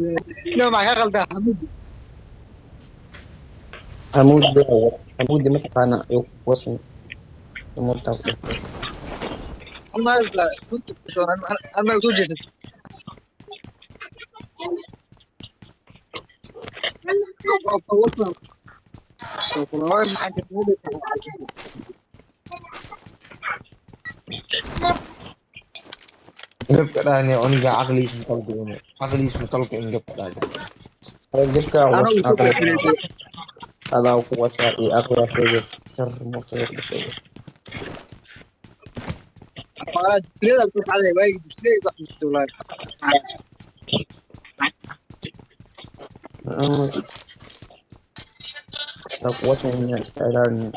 No, maxaa ka qaldaa Xamuudi? Xamuud, Xamuudi ma taqaana iyo wasan Xamuudtaa ku dhigtay. Ma runta kusoo ama soo jeesat. Gabka dhahani cunuga caqligiisa makalka inu caqligiisa makalka in gabka dhahay. Gabka was aqli adaa ku wasaa iyo aqliga sheegay shar mootada ku dhigtay. Ku wasan iska ilaalin.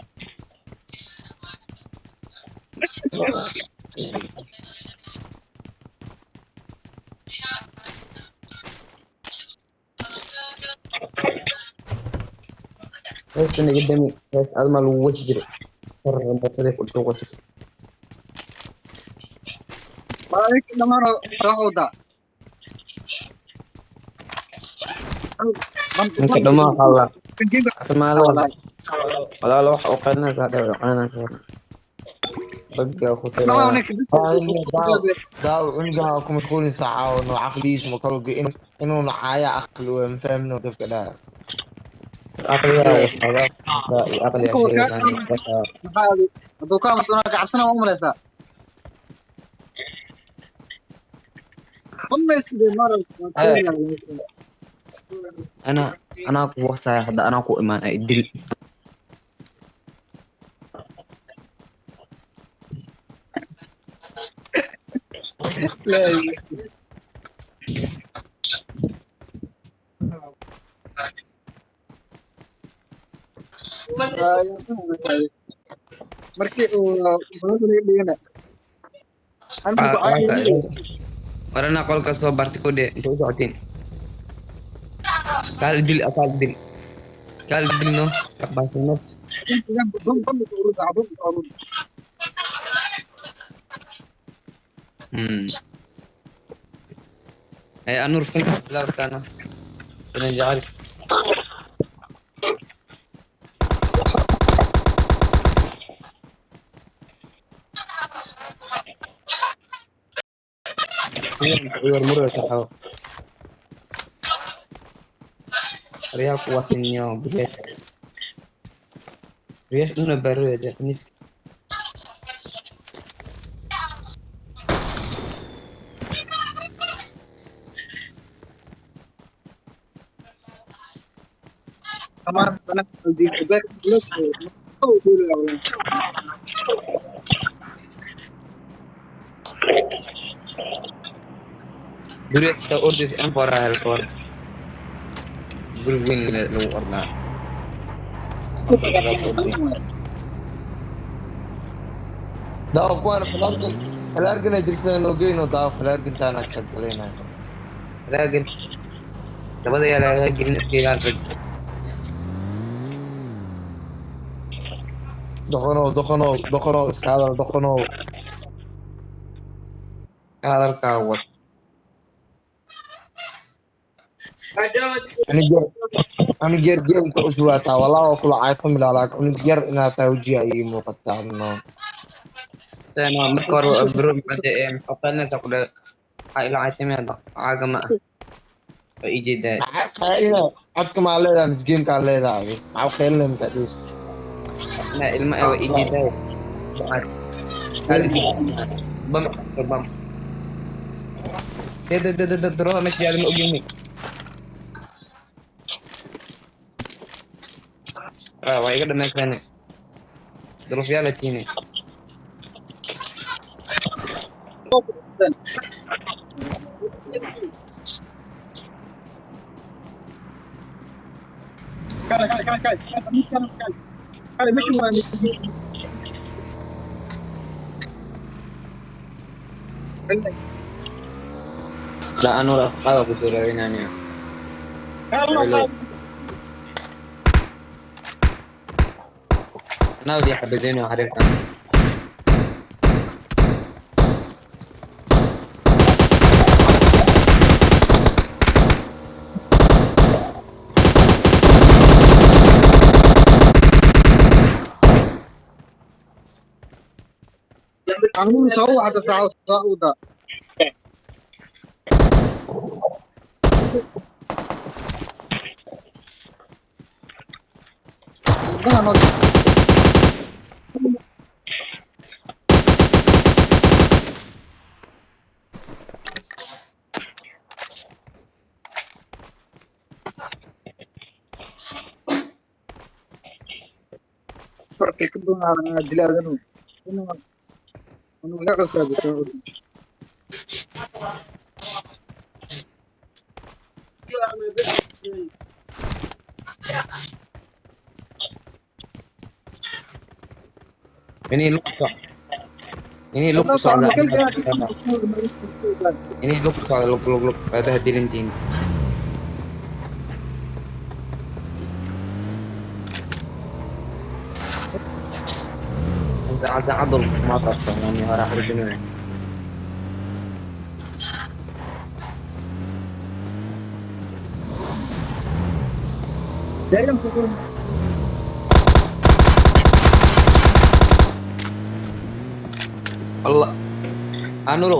Heestan iga dami, hees admaa lagu wasi jiray, shar mootada ku dhigtay was. Ninka dhamaa qalla caafimaad walaalo wax u qarinaysaa dhew qaynaysa bagga ku tiraa. Daaw cunuga ku mashquulin saaca oo caqligiisa makalka in inuu nacaaya aqli waa ma fahmino gabka dhahay. Aqliga was adaa iyo aqliga sheegaysaa. Ana anaa ku wasaya hadda, anaa ku imaanay dil. Markii uu dhigana Warana qolka soo bartay ku dhe intay u socotiin. Kaal dil, kaal dil, kaal dil, no baasi nafs. Ay anur fin bilaabkaana ina jecel. Murga saxo riyaa ku wasinyo bileesh riyash una baro japanese. Guriga xitaa ordaysa M4 aa hel soo guri weyn lagu ordaa. Daaw kuwaana falaargan falaargana jirsadaan loo geyno daaw falaargantaana ka galaynayo. Laakin labada yaa laga gelin iska ilaal rag. Doqonow, doqonow, doqonow, iska hadal doqonow. Hadalkaa wad. Cunug yar, cunug yar geemka cusub waa taa walaa waa kula caaytami lahaa, laakiin cunug yar inaad tahay wejiga ii muuqataa no. Sena marka hore bro maxaa ee maxaa qalinaysaa ku dhahay waxaa ila caytamaya caaga ma ah waa ii jeedaa. Maxaa codka maa leedahay mise geemkaa leedahay maxaa qeylina markaa dhis? Ina ilma ah waa ii jeedaa. Bam bam de de de de dro meesha yaala ma ogyihiin. Waa iga dhamaysane duruufyaala tiine. La anuu qaada ku soo raadinaya. Anaa wadi xabadeyno xariifkan. Anuu soo wacda saaw saawda. Waddaha noo farqi ku dunaana dilaadanu. Inuu iga cusub soo. Inay lug inay lug ku socda inay lug ku socda lug lug lug waa bahdilintiin. Saacad walba kuma qabsan hore xarbinaya. Allah anulo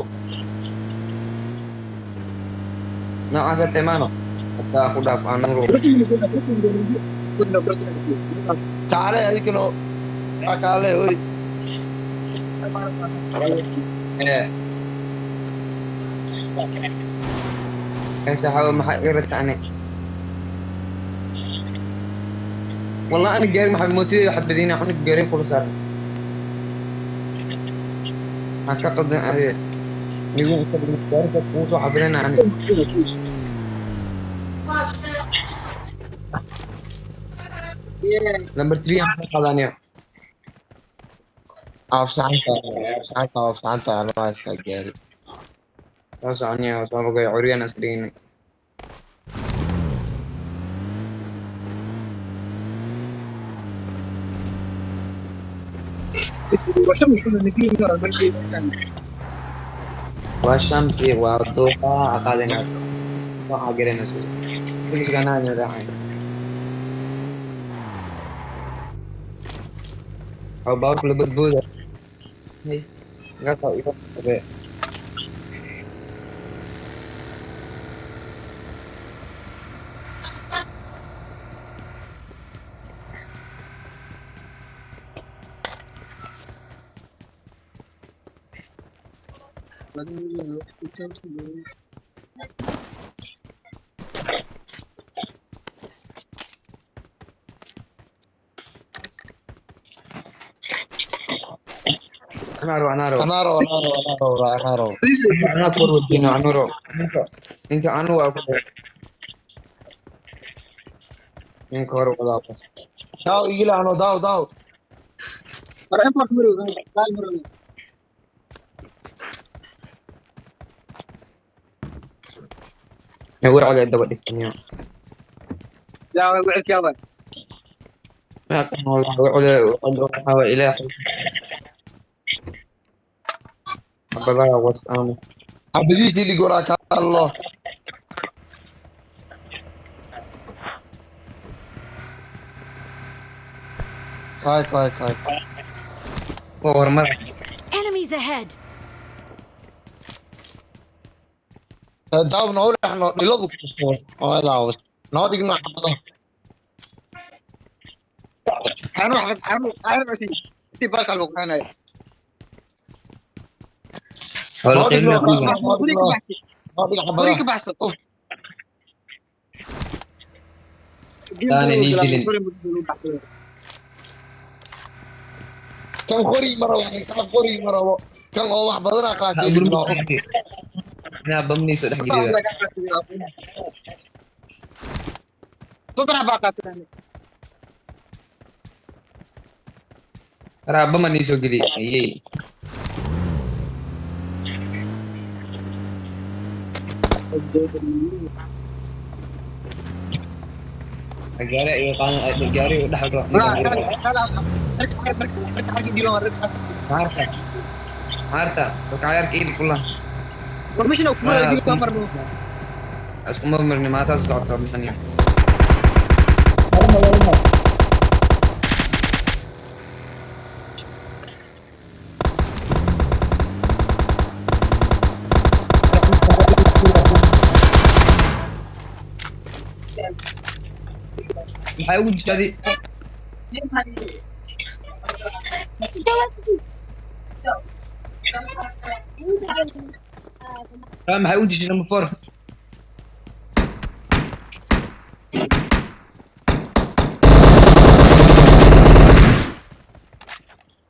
noocaas temaano hataa ku dhaaf anulo. Kaale adikano kaale oy. Kan saxaabo maxaa iga ratacnay والله انا gaari maxaa mootidayda waxaa badinaa cunug gaari kula saaran maxaa ka qaldan adiga nigu gaariga kugu soo xabadina ani. Number 3 aan ka qaadaniya. Afsaanta afsaanta afsaanta anaa iska gaari. Soo soconaya soo rogay curyaan iska dhiginay. Waa shamsi waa duuqa qaadina waxaa gelinaysa kulliganaa raacay oo baabuurka la badbooda iga qabe. Anaa rabo anaa rabo. Anaa rabo anaa rabo anaa rabo anaa rabo. Anaa kor wadiino anuu rabo ninka anu waa ku ninka hore wadaa. Daaw igila ano daaw daaw. War cali daba dhigtaniyo. لا وعلك يا ولد. Ma aqaan wallahi war cali waxaa waa ilaahay xabadaha was aamus. Xabadiisii dhig waraa kaallo. Kaay kaay kaay. Waa horumar. Enemies ahead! Daaw noo dhexno dhiladu ku hooyadaa was. Noo dhigno xabadaha. Anu anu anu si si barka lagu qanay. Wala Noo dhigno qiimo noo dhigno noo dhig Qori xabadaha. ka baxso. Uf. Taani nii dilin. Kan qori ma rabo kan qori ma rabo kan oo wax badanaa qaatay dhigno. Inaa bamniiso dhex geliya. Saddex baa qaatay. Karaa bama niisoo geliy ayey. Gaari iyo qaan gaari u dhex maarta maarta dadka iil kula. Isku marmarni maa saas socota maxan. Maxay ugu dishay adi? Maxay ugu dishay number 4?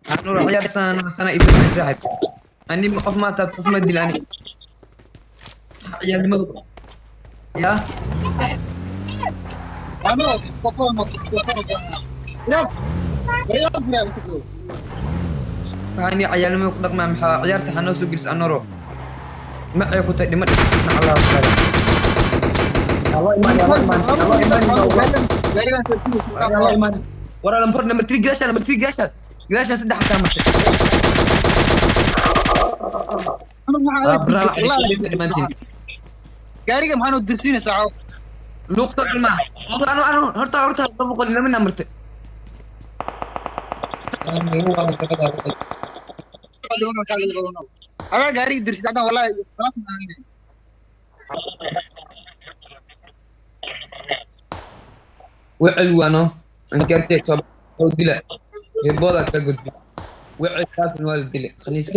Anur ciyaar sana sana isma saaxib. Ani qof ma taab qof ma dil ani. Ciyaalnimadu. Ya. Ano, qof ma ya. Ya ya. Waxaan ciyaalnimadu ku dhaqmaa maxaa ciyaarta waxaa noo soo gelis Anuro. Ma ay ku tahay dhima dhima Allah kale. Allah iman Allah iman Allah iman Allah iman. Wara number 3 gadaasha number 3 gadaasha. Gadaasha saddex xataa martay. Gaariga maxaan u dirsiinaysaa? Luuqta ma. Anu anu horta horta boqol lama martay. Adaa gaariga dirsid haddaan wallahi khalaas ma ahayn. Wicil waano ankartay soo dila. Ribooda ka gudbi. Wicil kaasna waa la dilay. Khaniis.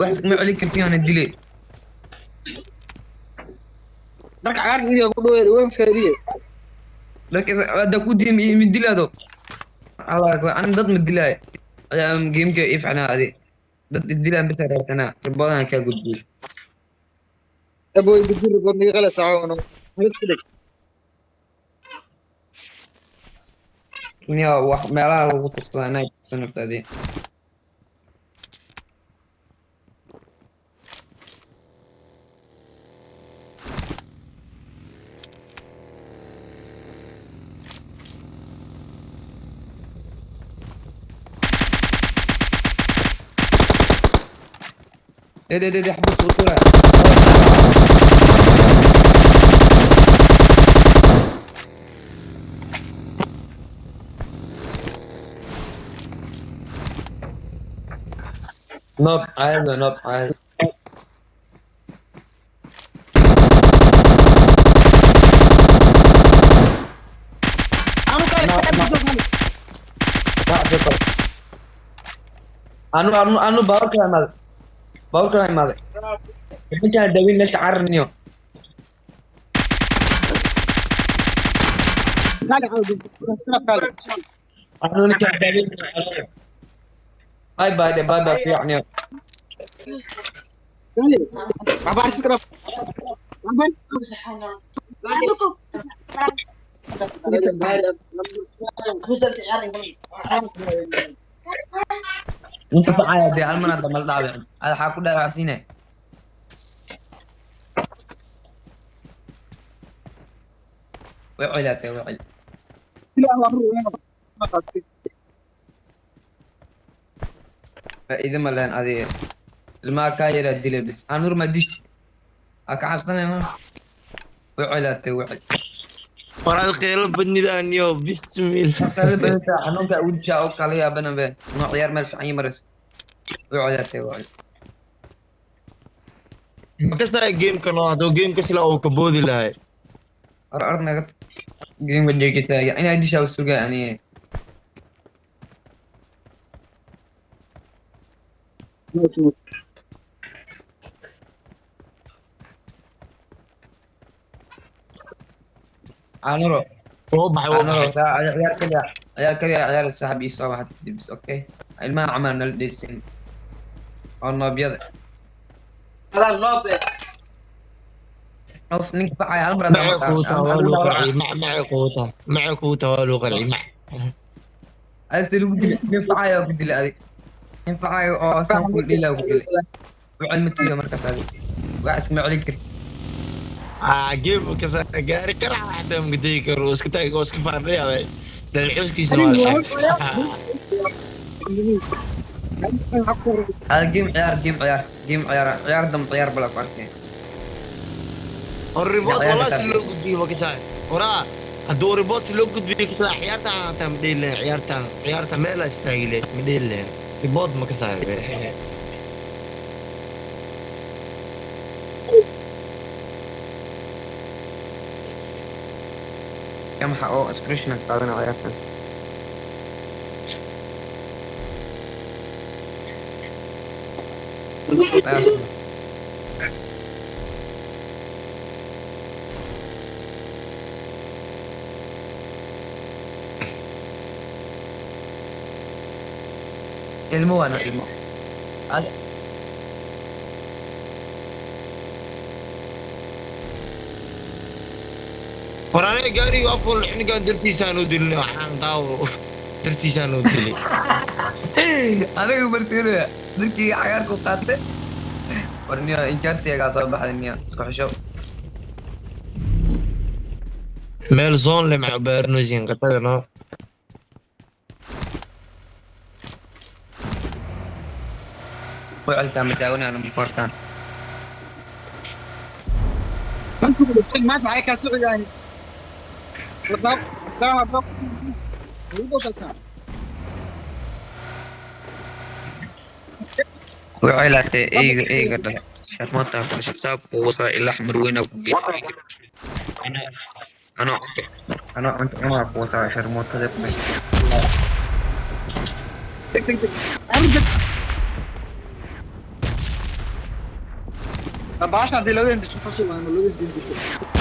Wax ma celin kartiin ana dilay. Dharka cagaarka iriga ku dhoweer way feeriye. Dharka hadda ku diim ma dilaado. Allah ana dad ma dilay. Ayaa gameka ifcana adi. Dad dilaan bas raadsanaa. Riboodan ka gudbi. Aboy bidir ribood naga qala saaco halis ku dhig. Niyo wax meelaha lagu tuqsadaa inay sanartaadii. ايه ده ده حبس وطلع. نوب عادي نوب عادي. anu anu anu baaburka imaaday. Baaburka imaaday. Intaan dawin meesha cararniyo. Anu ninkaan dawin. Bye bye bye bye fiicniyo. Ninka facaya dee hal mar hadda mala dhaawicin. Ada waxaa ku dhaawacsiinaya. Way cilaatay way cil. Faa'iido ma lahan adiga. Ilmaha kaa yaraa dilay bis. Anur ma dish. Ha ka cabsanayna. Way cilaatay way cil. Waraad qeylo badnidaaniyo bismillah. Qeylo badnida xanuunka ugu dishaa oo kala yaabana be. Noo ciyaar meel fiican marayso. Way cilaatay way cil. Makasta gameka noo hadduu gameka sila uu ka boodi lahay. Ar ard naga gameka jeegitaaga inay dishaa u sugaa aniga. Anuro Wuu baxay wuu Anuro baxay. ciyaar kaliya ciyaar kaliya ciyaar saaxib ii soo waxaad kadib bis okay. Ilmaha camal nala dheelsin. Oo noobyada. Hada noobe. Qof ninka facaya hal mar hadda Macay ma kugu tahay waa hal lagu mar qarciyey. Macay kugu tahay. Macay kugu tahay waa lagu qarciyey. Mac. Ase lagu dilay nin facaya ku dilay adig. Nin facaya oo san ku dhilaa ku dilay. Wicil ma tiyo markaas adig. Wax isma celin kartid. Game kasta gaari qarax xataa ma gudagi karo. Wuu iska taagi oo iska faardhaya. Dalxuskiisana waa la xirtay. Hada game ciyaar game ciyaar game ciyaar ciyaar dam ciyaar bala ku arkay. Hor ribood Ciyaar walaa xitaa. si loo gudbiyo ma kasaa. Horaa hadduu ribood si loo gudbiyo kasaa ciyaartaan xataa ma dheeli lahayn ciyaartaan ciyaarta meel aa istaagi lahayd ma dheeli lahayn. Ribood ma ka saaxiibay. Yamaha oo screenshot qaadanaya ciyaartaas. Ciyaartaas. Ilmo waana ilmo. War aniga gaariga waa fuul cunugan dartiisaan u dilnay, waxaan daawo dartiisaan u dilay. Aniga marsiinaya dadkii cagaarka u qaatay. War niyo inkaartiyagaa soo baxday niyo isku xisho. Meel zone leh maca baarnosin qataga no. Wicilkaa ma daawanaya number 4-kan. Maanta maxay kaa socdaan? Wicilaatee eyga eyga dhala. Sharmataa ku dhashay saabku wasaa ilaa xamar weyna ku geeyay. Anoo cunto anoo cunto cunaa ku wasaa sharmootada ku dhashay. Baashan hadii labadeen disho xasu waan labadeen disho.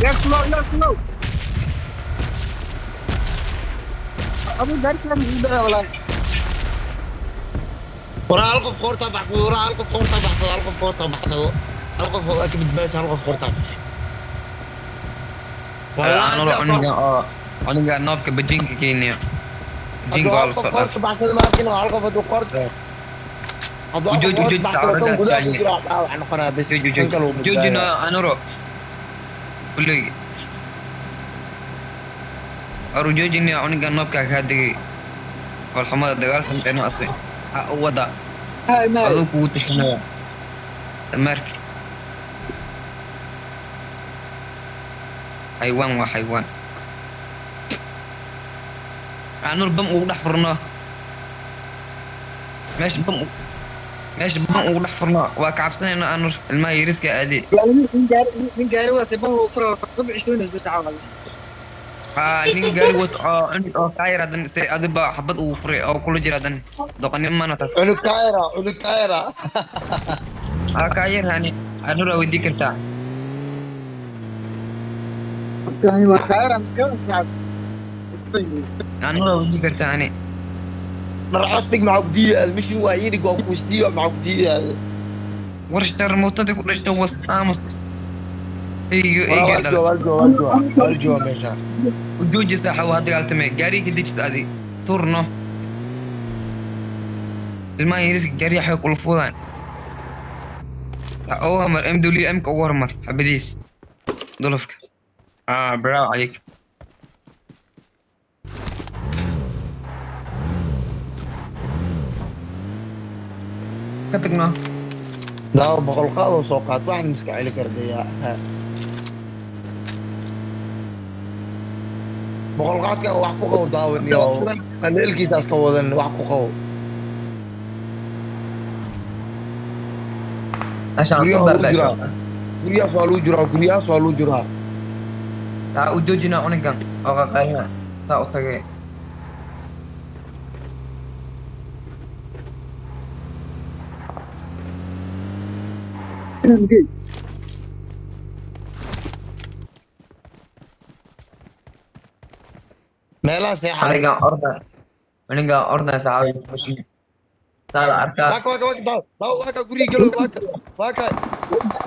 Yaa slow, yaa slow. Abu gaari kan ugu dhacay walaal. War hal qof qoortaa baxsado, war hal qof qoortaa baxsado, hal qof qoortaa baxsado, hal qof waa ka badbaadaysa, hal qof qoortaa baxsado. Anoo cunuga oo cunuga noobka bajinka keenaya. Bajinka hadduu waa hal la qof soo qoorta dhaafay. baxsado ma arkin, hal qof hadduu qoorta hadduu hal qof Jooji qoorta jooji baxsado kan saacadaas gudaha ku taaliya. jira dhaawac noqonaya bes, Jooji kan jooji. kale wuu Jooji no badbaadaya. anuro. Kuley. Aru jooji niyo cunuga noobka kaa degay. Walxumada dagaalka inuu asay. Ha u wada. Hay may. Aduu kugu tashanaya. Dameerka. Xaywaan waa xaywaan. Anur bam ugu dhex furno. Meesha bam meesha bam ugu dhex furno waa ka cabsanaynaa anur ilmaha yariska aadee. Nin gaari waa siban loo furo rubc shoonis bas caawad. Haa nin gaari wato oo cunug oo kaa yar hadan se adiba xabad ugu furay oo kula jira hadan doqonnimo taas. Cunug kaayra, cunug kaayra. Haa kaa yar hani anur aa weydii kartaa. Yani waa kaayra miskiin. Anur aa weydii kartaa hani. Dharcos dhig maxaa ku diidaada mishin waa ii dhig waa ku weydiiyo maxaa ku diidaada. War sharmuutada ku dhashto was aamus. Eyga Waraa eyga waa dhala. jooga, waa jooga, waa jooga, waa jooga meesha. U jooji saaxiib waa dagaaltamay gaariga ka dejis adi turno. Ilmaha yariska gaariga xay kula fuudaan. Ha ugu hormar MWM ka ugu hormar xabadiis dulufka. Ah bravo عليك. Ka tagno. Daawo boqol qaad oo soo qaad waxaan miska celi kardayaa. Boqol qaadka wax ku qabo daawaniyo qaleelkiisaas ka wadan wax ku qabo. Meeshaan soo Guryaha waa lagu barbaarsho. jiraa, guryahaas waa lagu jiraa, guryahaas waa lagu jiraa. Taa u joojina cunugan oo qaqaylina saa u tagay. Meelaha seexan. Cunugan orda cunugan orda saxaabi saa la arkaa. Waaka waaka waaka daawo daawo waaka guriga galo waaka waaka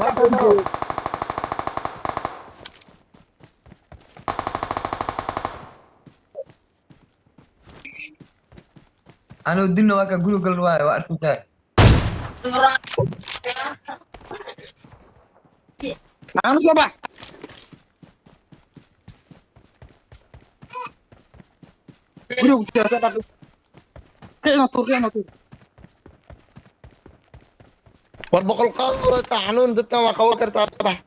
waaka daawo. Anuu dilna waa ka guriga gal waayo waa arkaysaa. Anu soo bax. Guriga ku jira soo dhaq. Qicna tuur, qicna tuur. War boqol qaad wadataa xanuun dadkan waa qaban kartaa bax.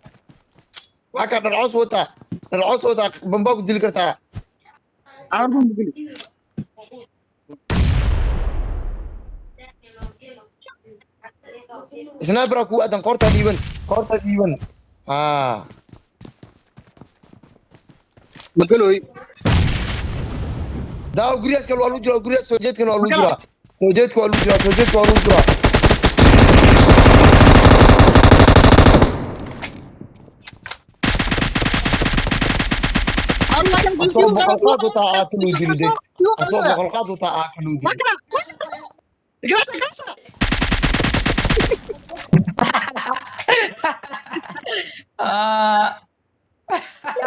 Waa kaa dharcos wataa, dharcos wataa bambaa ku dili kartaa. Anu bam geli. Sniper ku aadan qoorta dhiiban, qoorta dhiiban. Ah. Magalooy. Daaw guryaas kale waa lagu jiraa, guryaas soo jeedkana waa lagu jiraa. Soo jeedka waa lagu jiraa, soo jeedka waa lagu jiraa. Asoo boqol qaad wataa aa kaluu diliday. Asoo boqol qaad wataa aa kaluu dilay.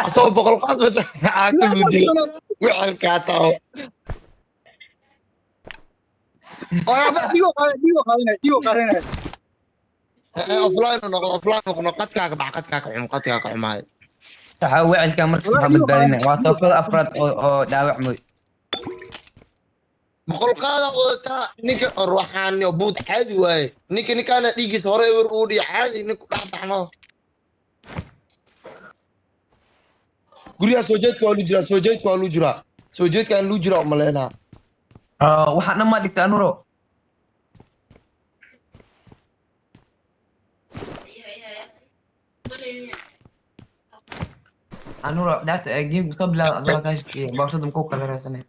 Asoo boqol qaad wataa aa kaluu dilay. Wixilkaa taro. Offline u noqdo, offline u noqdo, qadkaaga bax, qadkaaga xum, qadkaaga xumaaday. Saxa wicilka marka saxa badbaadina waa tookada afraad oo dhaawacmay. Boqol qaada wadataa ninka ruuxaani oo buud caadi waaye. Ninka ninkaana dhiiggiisa hore war uu dhiyo caadi ninku dhex baxno. Guryaha soo jeedka waa lagu jiraa, soo jeedka waa lagu jiraa. Soo jeedkaan lagu jiraa umaleynaa. Waxaan dhan maa dhigta Anuro. Anuro dhaafta game soo bilaab adoo ka shaqeeya boorsada muku kala raadsanay.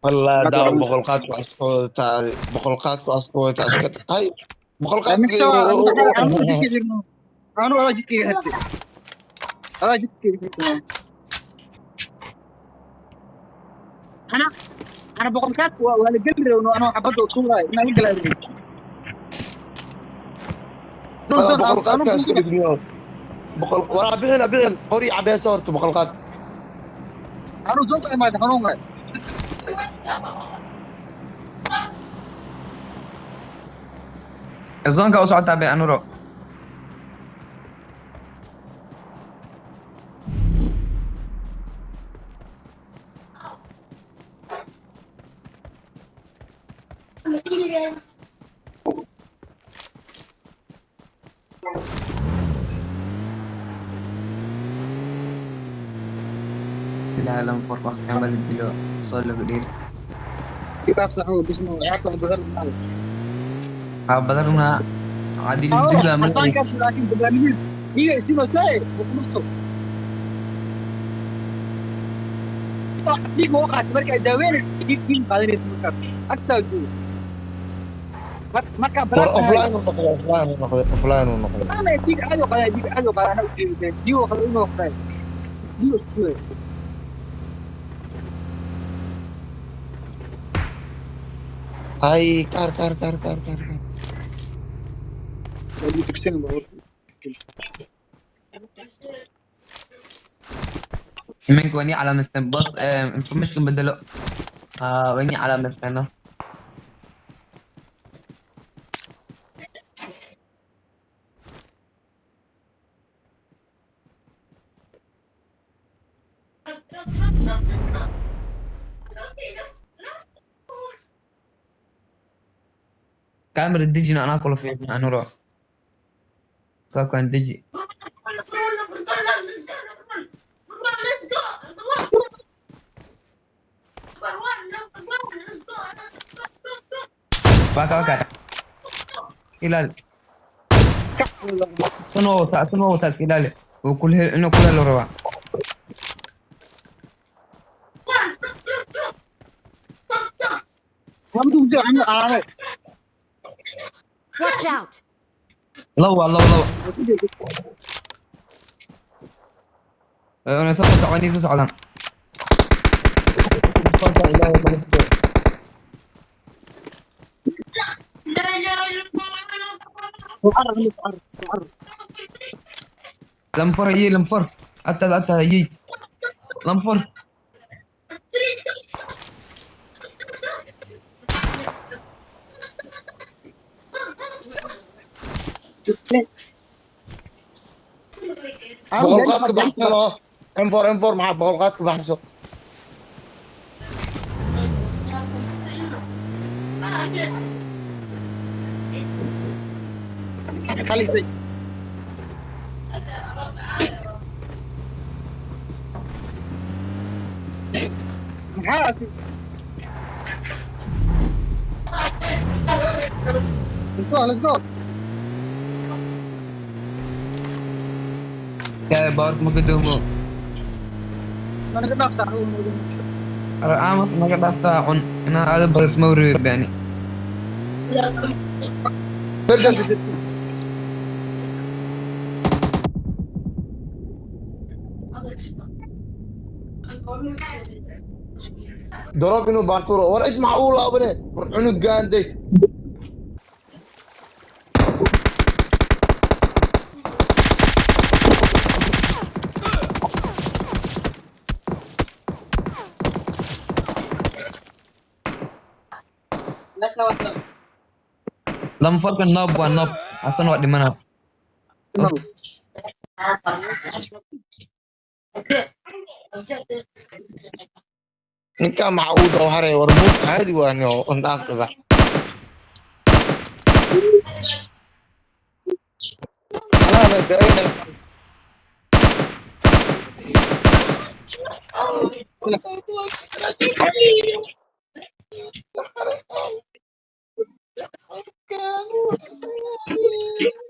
Wallah daaw boqol qaadku aska wadataa, boqol qaadku aska wadataa iska hay boqol qaadku. Anu adaa jidkayga xirtay. Adaa jidkayga xirtay. Ana ana boqolkaadku waa la geli rabno anoo xabadda u tuurayo inaan la galaa rabay. Boqol qaadka iska dhigniyo. Boqol waraa bixin bixin qori cabeeso horta boqol qaad. Anu zoonta imaada xanuun waay. Zoonka u socotaa be Anuro. Ilaahay lama fur waqti aan bada dilo soo lagu dheeri. Kidaaf saxo bismo ciyaarta badal maal. Waxaa badanna cadil dila ma Albaankaas laakiin badbaadimiis dhiiga istimo say bukufto. Dhiig waa qaatay markaa daaweynaysa dhiig dhiig qaadanaysa markaas agtaa joogo. Markaa War balaas offline u noqday, offline u noqday, offline u noqday. ama dhiig caadi u qaaday, dhiig caadi u qaaday anaa u jeeday dhiig oo qaaday inuu qaaday dhiig isku weey. Hay kaar kaar kaar kaar kaar. Waa dugsan baa. Iminka waa nii calaamaysan bos information bedelo. Waa nii calaamaysan. Camera dejina anaa kula fiicna Anuro. Waa kuwan deji. Waa ka waa ka. Ilaali. Tan waa wataa, tan waa wataa iska ilaali. Wuu kula hel inuu kula helo rabaa. Hamdu wuxuu anu aaday. Watch out! Labo waa labo labo. Una soo socon soo socdaan. Lamfor yi lamfor. Atta atta yi. Lamfor. Boqol qaadka baxsan oo M4 M4 maxaa boqol qaadka baxso. Khalisay. Maxaa Let's go, let's go. Kaa baawarka ma gadoomo. Ma naga dhaaf saaxiib. Aamus naga dhaaftaa cun inaa aada badas ma waribe yani. Bedel bedel. Drop inuu baartuuro war cid maxaa uu laabane war cunugaan day. Lama farka noob waa noob xasan waa dhimanaa. Ninkaan maxaa uu dawharaya war buug caadi waani oo dhaaf dhiba. Anaa ma gaarina.